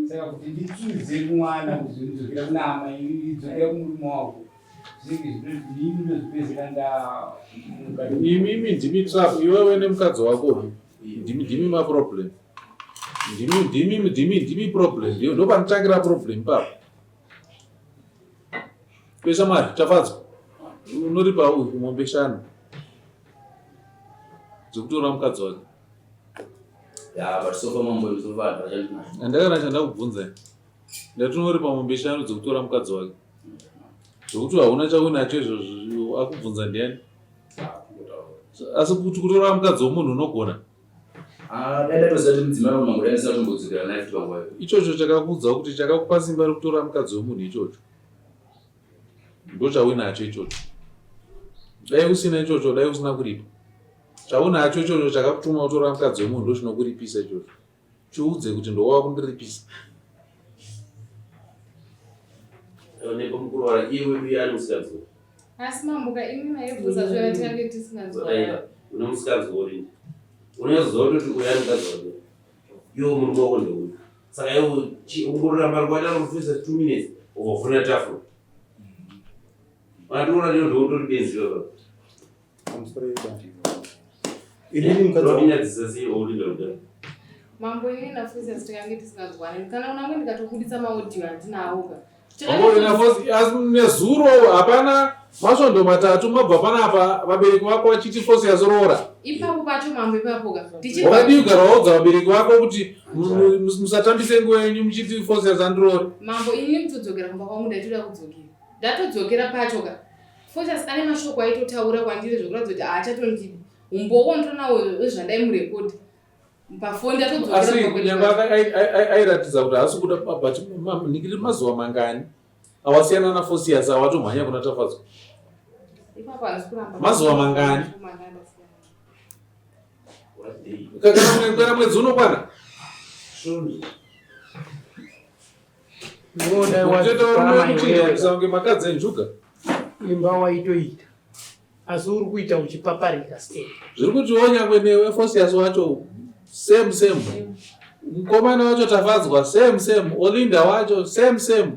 saka kuti nditsudze mwana kuzodzokera kuna amai idzokera kumurume wako zvinenge zvinini ndozvipedzera ndamuka Imimi ndimi trap iwewe nemukadzi wako ndimi ndimi maproblem ndimi ndimi ndimi ndimi problem ndiyo ndopanotangira problem ipapo pesa mari tafadzwa unoripa uyu mombe shanu dzekutora mukadzi wake Handakana chandakubvunza ndati unoripa mombe shanu dzekutora mukadzi wake zvekuti hauna chaunacho izvozvo akubvunza ndiani asi kuti kutora mukadzi wemunhu unogona Ah, dai ndatoziva kuti mudzimai wangu mangu dai ndisina kutombodzokera naye futi panguva iyo. Ichocho chakakuudza kuti chakakupa simba rekutora mukadzi wemunhu ichocho ndochauinacho ichocho dai usina ichocho dai usina kuripa chaunacho ichocho chakakutuma kutora mukadzi wemunhu ndochinokuripisa ichocho chiudze kuti ndowava kundiripisa Nepo mukuroora iye wedu iye ane musikanzwa. Asi mamboka imi maibvunza zvona tingange tisinganzwa. Une musikanzwa uri. Unonyatsoziva kuti uyu ari mukadzi wake. Iwe murume wako ndeuyu. Saka iwe ungoramba rikuita rufisa 2 minutes ukafonera tafura. Vanatoona ndino ndoutori benzi baba. Pamusoro yedare. Inini mukadzi wangu Ndonyadzisa sei olinda kudai. Mambo inini naFosias tikange tisinganzwanani kana unange ndikatobuditsa maaudio andinawo ka. Asi nezuro hapana masvondo matatu mabva panapa vabereki vako vachiti Fosias roora. Ipapo pacho mambo ipapo ka. Tichibva Wakadii kugara waudza vabereki vako kuti musatambise nguva yenyu muchiti Fosias andiroore. Mambo inini kutodzokera kumba kwangu ndaitoda kudzokera. Ndatodzokera pacho ka. Fosias ane mashoko aitotaura kwandiri zvekuratidza kuti haachatondidi. Umbowo ndinonawo wezvandaimurekodha. Pafoni ndatodzokera Asi kumba kwedu kunyangwe pacho. airatidza kuti haasi kuda but ningiri mazuva mangani awasiyana naFosias awatomhanya kuna Tafadzwa. Ipapo handisi kuramba. Mazuva mangani? Kana mwedzi unokwana? Unodai Kutoita varume wadzikama vekuchinja iwewe. kuisa kunge makadzi enjuga. Imba waitoita asi uri kuita uchipaparika step. Zviri kutiwo nyangwe newe Fosias wacho same same. Mukomana wacho Tafadzwa same same, Olinda wacho same same.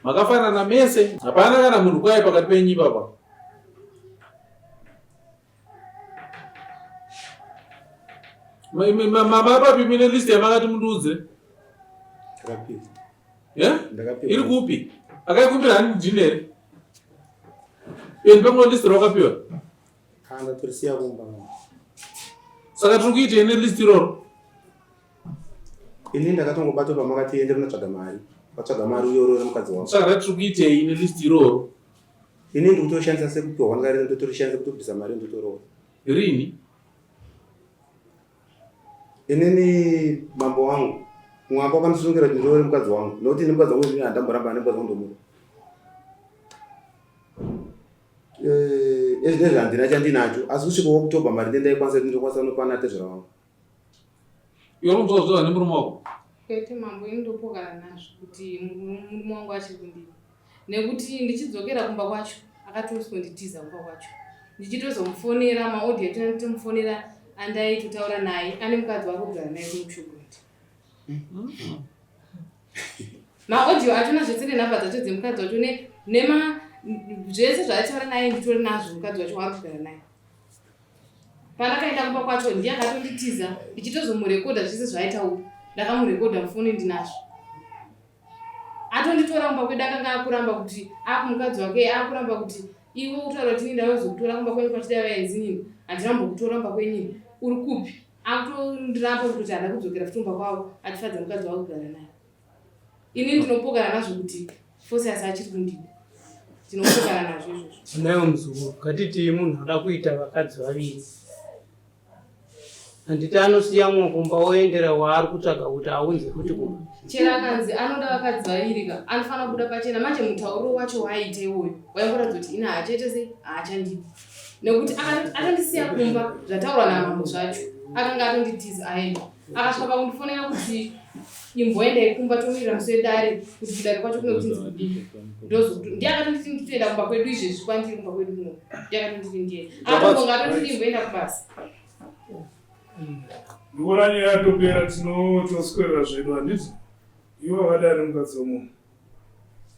Makafanana mese, hapana kana munhu kwaye pakati penyu ipapa. Mama papi mine list yamakati mundiudze? Ndakapiwa. Yeah? Ndakapiwa. Iri kupi? Akaikumbira hani ndini here? Iwe ndipe kuno list rawakapiwa. Ah, ndatorisiya kumba. Saka tiri kuitei nelist iroro? Ini ndakatongobatwa pamakati ende kunotsvaga mari. Watsvaga mari uye uroore mukadzi wako. Saka tiri kuitei nelist iroro? Ini ndikutoshandisa sekupiwa kwandakaita ndotorishandisa kutobvisa mari ndotoroora. Rini? Inini mambo wangu mwaka wakandisungira kuti ndiroore mukadzi wangu nokuti ini mukadzi wangu ini handamboramba nemukadzi wangu ndomuda. Eh, ezvinezvi handina chandinacho asi kusvika October mari ndendaikwanisa kuti ndokwanisa kunopa natezvara wangu. Iwe uri kuzwa nemurume wako? Kwete mambo ini ndopokana nazvo kuti murume wangu achiri kundida nekuti ndichidzokera kumba kwacho akatosonditiza kumba kwacho ndichitozomufonera maaudio acho nditomufonera andaitotaura naye ane mukadzi wake kugara naye kunokushogoti maaudio acho nazvese nenhamba dzacho dzemukadzi wacho nema zvese zvaaitaura naye nditori nazvo mukadzi wacho waari kugara naye Pandakaenda kumba kwacho ndiye akatonditiza ndichitozomurekodha zvese zvaaitaura. Ndakamurekodha mufoni ndinazvo. Atonditora kumba kwedu akanga akuramba kuti akumukadzi wake akuramba kuti iwe utaura kuti ini ndavazokutora kumba kwenyu kwachidai vaenzi nini handina kumbokutora kumba kwenyu uri kupi akutondiramba kutoti handa kudzokera futi kumba kwavo achifadza mukadzi wavo kugara naye. Ini ndinopokana nazvo kuti Fosias achiri kundida. Ndinopokana nazvo izvozvo. Nayo muzukuru, ngatiti munhu anoda kuita vakadzi vaviri. Handiti anosiya mumwe kumba oendera waari kutsvaga kuti aunze futi kumba. Chero akanzi anoda vakadzi vaviri ka anofanira kubuda pachena manje mutauriro wacho waaita iwoyo waingoratidza kuti ini haachaite sei haachandidi nekuti atondisiya kumba zvataurwa namambo zvacho akanga atonditiza aenda. Akasvika pakundifonera kuti imboendai kumba tomirira musi wedare kuti kudare kwacho kunotinzi kudii. Ndozokuti ndiye akatonditi nditoenda kumba kwedu izvezvi kwandiri kumba kwedu kuno. Ndiye akatonditi ndiye. Akatombonga atonditi imboenda kubasa. Ndikuona nyaya yatopera tinotoswerera zvedu handiti? Iwe wakadai nemukadzi wemunhu.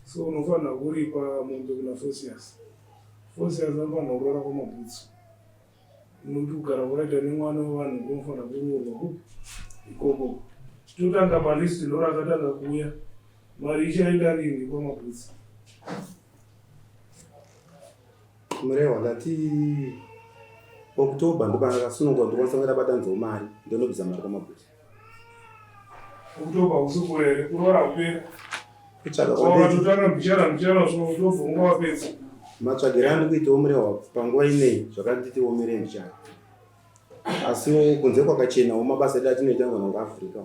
So unofanira kuripa mombe kuna Fosias. Fosias anofanira kuroora kwamabhutsu. Nokuti kugara kwakaita nemwana wevanhu kunofanira kuroorwa kupi ikoko. Totanga palist ndorakatanga kuuya. Mari ichaenda rini kwamabhutsu? Murehwa ndati October ndopandakasunungwa ndokwanisa kunge ndabatanidzawo mari ndonobvisa mari kwamabhutsu. October hausi kure here? Kuroora hakuperi. Kutsvaga kwandiri. Wakatotanga mbichana mbichana kusvika October unga wapedza. Matsvagiro andiri kuitawo Murehwa panguva ineyi zvakanditi omerei mbichana. Asiwo kunze kwakachenawo mabasa edu atinoita anogona kunge avhurika.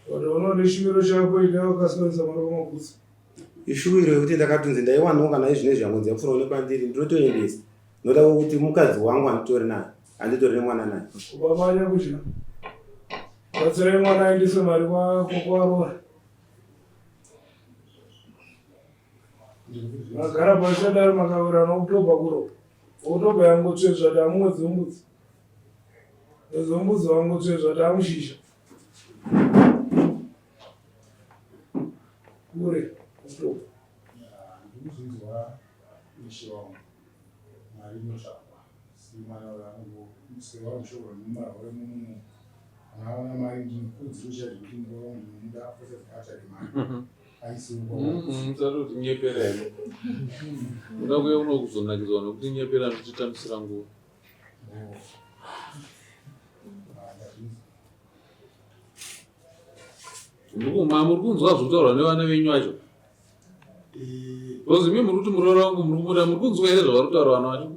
But unoona chishuviro chako ida wakasikanisa mari kwamabhutsu. Ishuwiro yekuti ndakatonzi ndaiwanawo kana izvinezvi yangonzi yapfuurawo nepandiri ndinotoendesa. Noda kuti mukadzi wangu anditori naye anditori nemwana naye. Kubamanya kudya. Batsirai mwana aendese mari kwaroora. Magara pasi adaro makawirirana October kuro. October yangotsvezva tamwedzi wembudzi. Mwedzi wembudzi wangotsvezva tamushisha. Kure October. Ndikuzvinzwa ishe wangu. Mari inotsvakwa. Asi mwana uyo anongoseva mushoko nemumarwere muno kana aona mari ndinokurudziro chaizvo kuti muroora wangu ndinomuda afose atsvake mari Musati kutinyepera here? Uda kuuya kuno kuzonakidzwa nekutinyepera ndichitambisira nguva. Muri kunzwa zvokutaurwa nevana venyu vacho? Because imi muri kuti muroora wangu muri kumuda, muri kunzwa here zvavari kutaura vana vacho?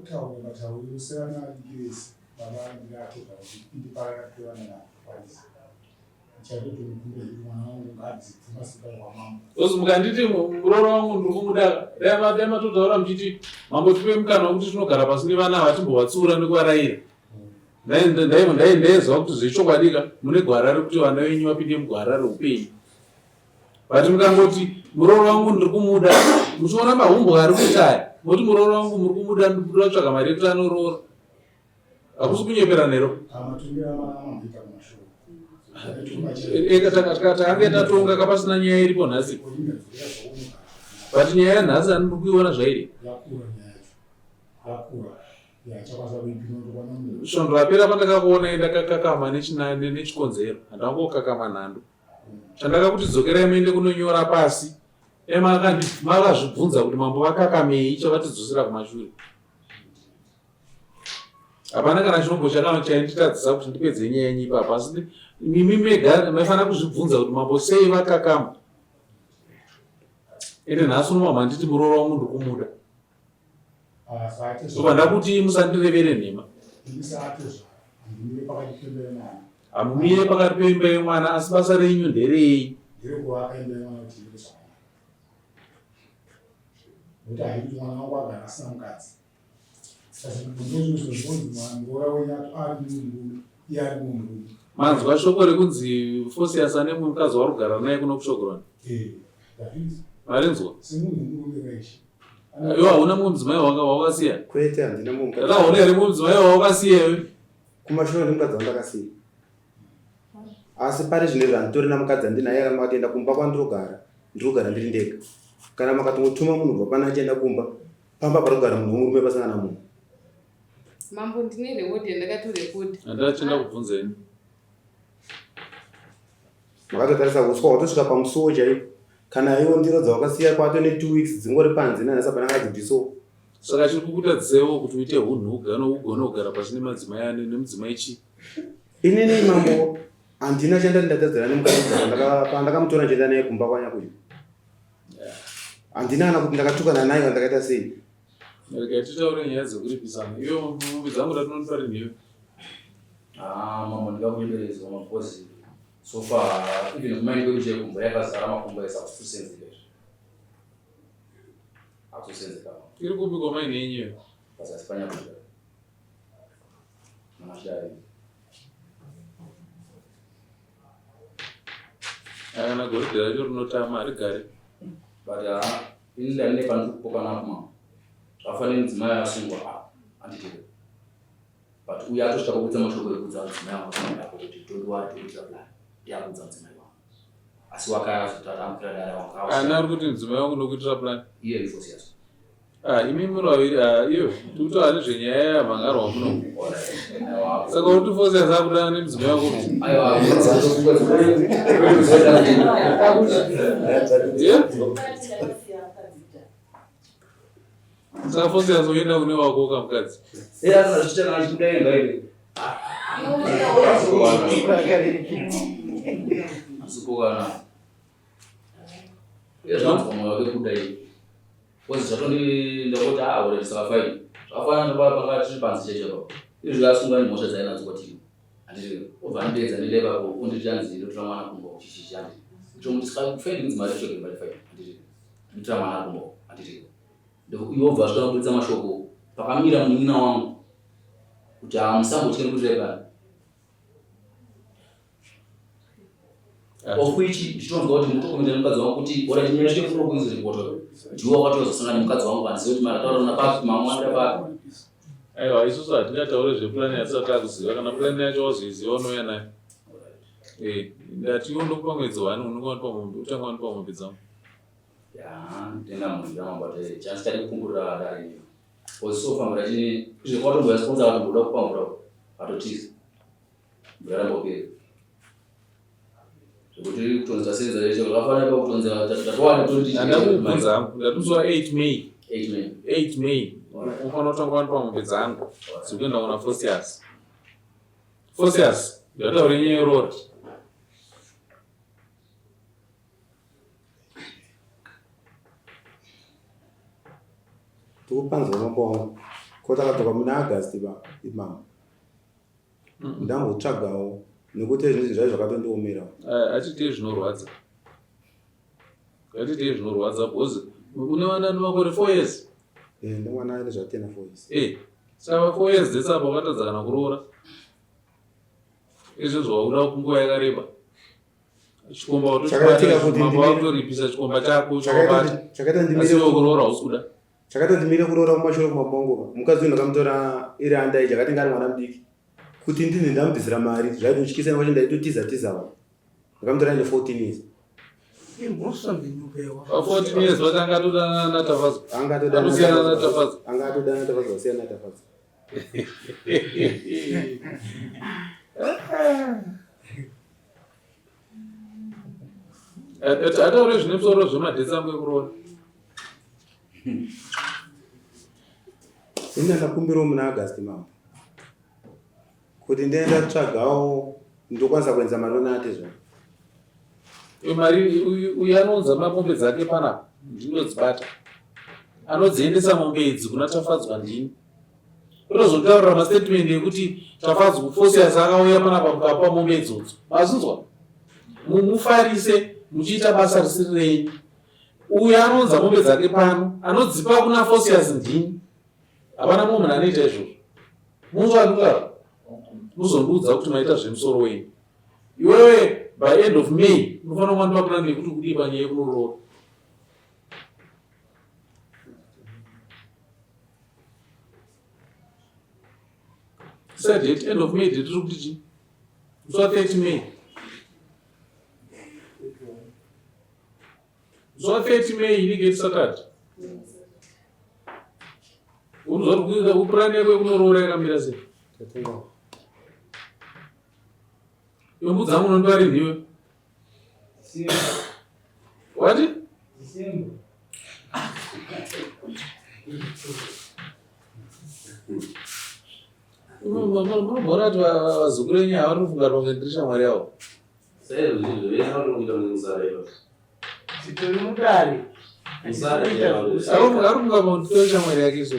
Because mukanditi muroora wangu ndiri kumuda, dai matotaura muchiti mambo tipe mukana wekuti tinogara pasi nevana ava timbovatsiura nekuvaraira. Ndaiziva kuti zvechokwadi ka mune gwara rekuti vana venyu vapinde mugwara reupenyu. But mukangoti muroora wangu ndiri kumuda, muchiona mahumbwe ari kuita aya, moti muroora wangu muri kumuda ndiri kutsvaga mari yekuti anoroora. Hakusi kunyeperana here? Takange tatonga kapasina nyaya iripo nhasi. But nyaya yanhasi handiri kuiona zvairi. Svondo rapera pandakakuonai ndakakakama nechikonzero handangokakama nhando. Chandakakuti dzokerai muende kunonyora pasi dai makazvibvunza kuti mambo vakakamei chavatidzosera kumashure. Hapana kana chinombo chakano chainditadzisa kuti ndipedze nyaya yenyu ipapa asi mimi mega maifanira kuzvibvunza kuti mambo sei vakakama. Ende nhasi uno mama handiti muroora wangu ndikumuda. Ndobva ndakuti musandirevere nhema. Hamumire pakati peimba yemwana asi basa renyu nderei? Nderekuvaka imba yemwana kuti ive zvakanaka. Nekuti haidi kuti mwana wangu agara asina mukadzi. Manzwa shoko rekunzi Fosias ane mumwe mukadzi waari kugara naye kuno kuShokorani? Eh, Marinzwa? Iwe hauna mumwe mudzimai wawakasiya? Kwete, handina mumwe mukadzi. Hauna here mumwe mudzimai wawakasiya iwe? Kumashure ndimukadzi wandakasiya. Asi pari zvino izvi handitorina mukadzi andinaye akanga atoenda kumba kwandinogara, ndinogara ndiri ndega. Kana makatongotuma munhu kubva pano achienda kumba, pamba pari kugara munhu wemurume pasina kana munhu. Mambo ndine reward yandakatorekodha. Handachenda kubvunza ini. Makatotarisa uswa hwatosvika pamusuwo chaipo. Kana iwo ndiro dzawakasiya kwato ne 2 weeks dzingori panze nanhasi hapana akadzibvisawo. Saka chiri kukutadzisewo kuti uite hunhu ugano ugone kugara pasi nemadzimai ane nemudzimai chii? Inini mambo handina chandati ndatadzira nemukadzi pandakamutora ndichienda naye kumba kwanyakudya. Handina kana kuti ndakatukana naye kana ndakaita sei. Regai titaure nyaya dzekuripisana. Iyo mombe dzangu ndatinondipa rinhi iwe? Ah, mambo ndingakunyeberedzwa because so far even kumaini kwedu chaiko mvura yakazara makumbo ese hakusisenzeka izvi. Hakusisenzeka. Iri kupi kwamaini yenyu iyo? Pazasi panyakudya. Namashidari. Kana goridhe racho rinotama harigare. But ah, ini ndane pandiri kupokana apo mama. Zvafanira mudzimai asungwa ah, handiti. But uyo atosvika pakuudza mashoko ekuudza mudzimai wangu apo kuti don't worry tokuitira plan. Ndiye akuudza mudzimai wangu. Asi wakazotata amukwira dare wangu. Ana ari kuti mudzimai wangu ndokuitira plan. Iye ifosi yacho. Ah, imi muri vaviri ah, iyo tikutaura nezvenyaya yamhangarwa muno. Saka uri kuti fosi akudana nemudzimai wako kuti. Yeah? Saka fosi azoenda kune wako kamukadzi. Zvanzwa moyo wake kudai. Kozi zvatondi ndakoti ah ore saka fine. Zvakafanana nepaya panga tiri panze chaicho apapo. Izvi asunga nemhosva dzainadzo kwatiri. Handiti obva andideedza nenda ipapo onditi anzi ndotora mwana kumba chichichi handiti. Ndomuti saka fine kunzi mari tsvege mari fine handiti. Ndotora mwana kumba handiti. Iwe obva asvika kuburitsa mashoko pakamira munin'ina wangu kuti ah musambotye nekuti pano. Of which ndichitonzwa kuti mutokomenda nemukadzi wangu kuti ora chinyaya chete kuno kuinzi ripoto ndiwo wakatozosangana nemukadzi wangu handizivi kuti marataura na papi mamwe anoda papi. Aiwa isusu hatingataure zveplan yatisati takuziva kana plan yacho wazoiziva unouya nayo. Eh, ndati iwe ndokupa mwedzi one unenge wandipa mombe utanga wandipa mombe dzangu. Ya, ndenda munhu ndamambo ati chance chadi kukumbura dare. Because so far mvura chini izvo kwatomboya sponsor akatomboda kupa mvura atotiza. Mvura yaramba kupera. Zvekuti kutonza senza yecho zvakafanana pakutonza tatowana toti Handakubvunza hangu ndatuziwa 8 May. 8 May. 8 May. Unofanira kutanga wandipa mombe dzangu dzekuenda kuna Fosias. Fosias, ndataure nyaya yeroora. Tikupanzwa mambo wangu. Ko takadzoka muna August ba imama. Ndambotsvagawo nekuti zvinhu zvaive zvakatondiomera. Eh, Atitei zvinorwadza. Atitei zvinorwadza because une vana nemakore 4 years. Eh, ndimwana ane zvatena 4 years. Eh, saka 4 years dzese apa wakatadza kana kuroora. Izvo zvawakuda kunguva yakareba. Chikomba Chakaitika kuti watochibata wakutoripisa chikomba chako Chakaita chakaita ndimire Asi iwe kuroora hausi kuda. Chakaita ndimire kuroora kumashure kumabongo ka. Mukadzi uyu ndakamutora iri underage akati ari mwana mudiki. Kuti ndini ndamubvisira mari zvaitotyisa nekuti ndaitotiza tizawo. Ndakamutora ine 14 years. Imhosva mbinyupewa. Pa 14 years vacho anga atodanana naTafadzwa. Anga atodanana Atosiyana naTafadzwa. Anga atodanana naTafadzwa asiyana naTafadzwa. Ataure zvine musoro zvemadhesi angu ekuroora. Ini ndakumbirawo muna August mambo kuti ndienda tsvagawo ndokwanisa kuenza mari onate zva. Iyo mari uyu anounza mombe dzake panapa ndinodzibata. Anodziendesa mombe idzi kuna Tafadzwa ndini. Kutozotaurira mastatement ekuti Tafadzwa Fosias akauya panapa mukapa mombe idzodzo. Mazvinzwa? Mumufarise muchiita basa risiri renyu. Uyu anounza mombe dzake pano anodzipa kuna Fosias ndini. Hapana mumwe munhu anoita izvozvo. Munzwa ndikutaura? Muzondiudza kuti maita zvemusoro wenyu. Iwewe by end of May unofanira kuwandipa plan yekuti kudii panyaya yekunoroora. Sa date end of May date tiri kuti chii? Musi wa 30 May. Musi wa 30 May inenge iri Saturday. Unozwa kuti kupurani yako yekunoroora yakamira sei? Iwe mbudzi dzangu unondipa rinhi iwe? Wati? Munogona kuti vazukuru venyu ava vari kufunga kuti ndiri shamwari yavo. Titori mudare. Ari kufunga kuti nditori shamwari yake so.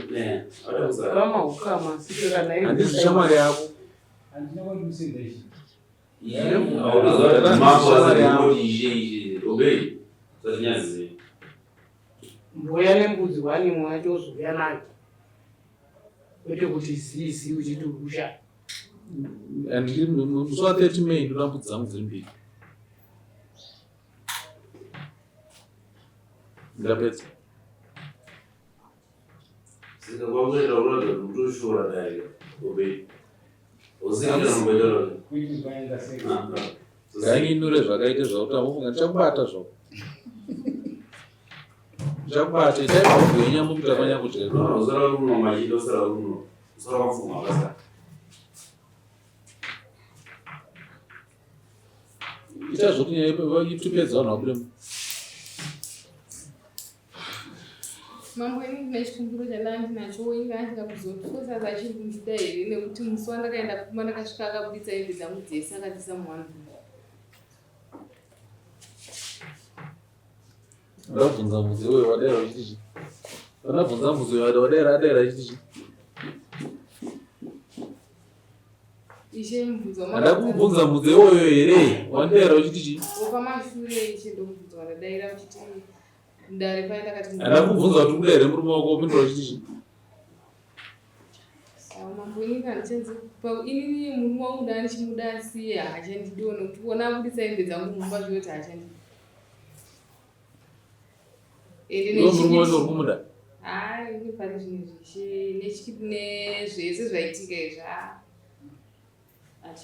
Kama hukama sito kana Handisi shamwari yako. Handina kwati musenda ichi. Mbuya nembudzi wani mwe wacho ozouya nayo. Kwete kuti zii zii uchiti uri kushaya. Musi wa 30 May ndoda mbudzi dzangu dziri mbiri. Ndapedza. Saka kwakuenda unoratidza kuti utoshora dare obey. Usiita kumboita Ngainure zvakaita zvakuti amufunga ndichakubata zvako. Ndichakubata itai kugwenya mukuita kwanyakudya. Usara runo machido usara runo. Usara wapfuma basa. Ita zvokuti nyaya itipedza vanhu vabude mu. Mambo ini ndine chikumbiro chandanga ndinacho inga ndingakuziva kuti Fosas achiri kundida here nekuti musi wandakaenda kumba ndakasvika akabuditsa hembe dzangu dzese akadziisa muone room. Ndabvunza mubvunzo iwoyo wadaira uchiti chii? Ndabvunza mubvunzo iwoyo wadaira adaira achiti chii? Ishe mubvunzo Ndakubvunza mubvunzo iwoyo here? Wandaira uchiti chii? Wapamashure ishe ndomubvunzo wandadaira uchiti mudare paya ndakati Ndakubvunza kuti kuda here murume wako wopindura uchiti chii? Awo mambo ini handichanzi inini murume wangu ndaa ndichimuda asi haachandidiwo nekuti kuona abuditsa hembe dzangu mumba zvinoti haachandidi. Ende Iwe murume wacho uri kumuda? Haa ini pane zvinhu zvishe nezvese zvaitika izvi haa.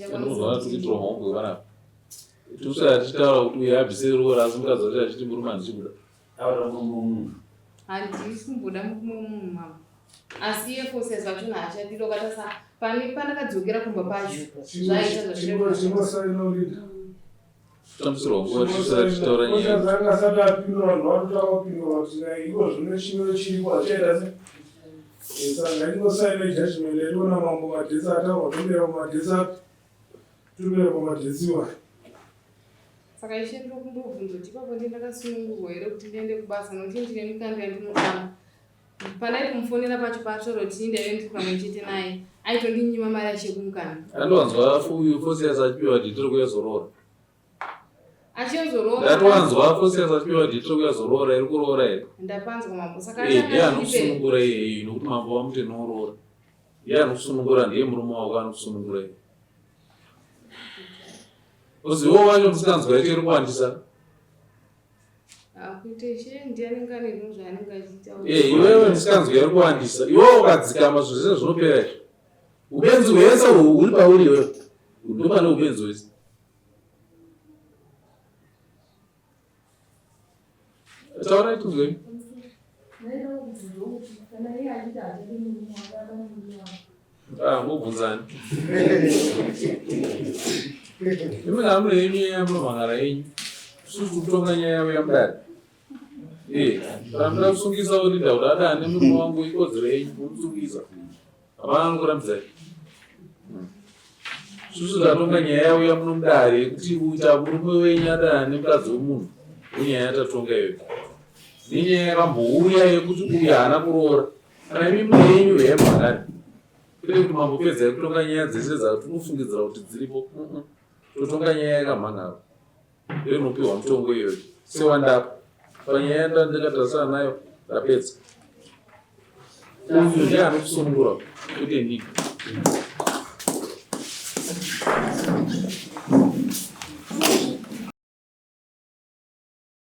Ndinozoona tiri kuitirwa mahumbwe panapa. Tikuswera tichitaura kuti uyu abvise roora asi mukadzi wacho achiti murume handisi kuda. Handisi kumboda murume wemunhu mama. Asi iye Fosias vachona haachadiri ukatarisa pane pandakadzokera kumba pacho zvaita zvachingosainorida Tambisirwa nguva tisati tichitaura nyaya. Anga asati apindura vanhu varikuda kupindura kuti iko zvino chimiro chiripo hachaita se saka ngatingosaina judgment yedu namambo madhesi ataurwa tomira pamadhesi api tomira pamadhesi iwayo. Saka ishe ndiri kumbobvunza kuti ipapo ndiye ndakasunungurwa here kuti ndiende kubasa nokuti ndine mikando yandinotamba. Pandai kumufonera pacho paataura kuti ini ndaive ndiri pamwe chete naye aitondinyima mari achiyekumukanda. Andowanzwa uyu Fosias achipiwa dhiti rekuya zoroora. Achiyozoroora. Ndatowanzwa Fosias achipiwa dhiti rekuya zoroora iri kuroora here? Ndapanzwa mambo saka Eh, ndiye anokusunungura iyeyi nokuti mambo vamuti noroora. Ndiye anokusunungura ndiye murume wako anokusunungura iye. Uzivo wacho musikanzwa yacho iri kuwandisa. Eh, iwewe musikanzwa iri kuwandisa. Iwewe ukadzikama zvinhu zvese zvinopera izvi. Ubenzi hwese huri pauri iwewe. Ndopane ubenzi hwese. Taurai tinzwe. Ah, mobvunzani. Imi kana mune yenyu nyaya munomhangara yenyu. Susu kutonga nyaya yavo yamudare. Eh, kana muda kusungisa olinda kuti adane murume wangu ikodzero yenyu mumusungisa. Hapana anokurambidzai. Susu tatonga nyaya yauya muno mudare yekuti uita murume wenyu adana nemukadzi wemunhu inyaya yatatonga iyoyo. Nenyaya yakambouya yekuti uyu haana kuroora. Kana imi mune yenyu hemhakari. Kwete kuti mambopedzai kutonga nyaya dzese dzatinofungidzira kuti dziripo. Totonga nyaya yakamhan'arwa. Ndoinopiwa mutongo iyoyo. Sewandapa. Panyaya yandandakatarisana nayo ndapedza. Uyu ndiye anokusunungura kwete ndini.